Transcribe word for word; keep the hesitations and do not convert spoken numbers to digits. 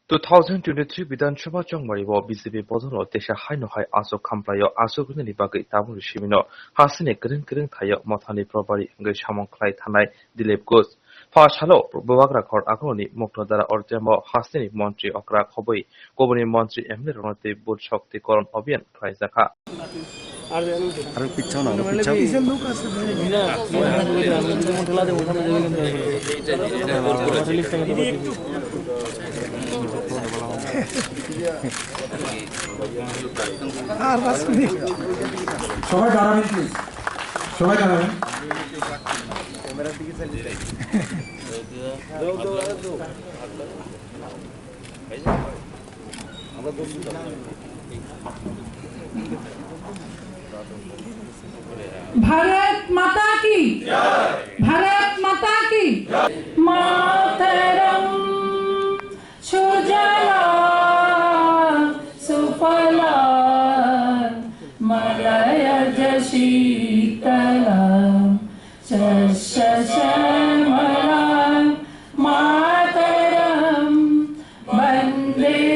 Two thousand twenty-three Bidhan Sabha chongmari o B J P bodolo teisa haino hai aswk khamplaio aswk rinani bagwi tabukni simino hasteni kwrwng kwrwng thaio mothani probari wngwi samung khlai thanai Dilip Ghosh. Pha salo Bubagra Khor Agononi Mukto Dara Auditorium o hasteni montri okra khobwi kubuni montri M L A rokno tei Bhut Shakti Koron Abhiyan khlaijakha. Aro pichhao na, aro pichhao. সবাই দাঁড়াবেন, প্লিজ। সবাই দাঁড়াবেন। ভারত মাতা কি? ভারত মাতা কি? মাতরম। সুজলা সুফলা মলয়জ শীতলা শস্য শ্যামলা মাতরম। বন্দে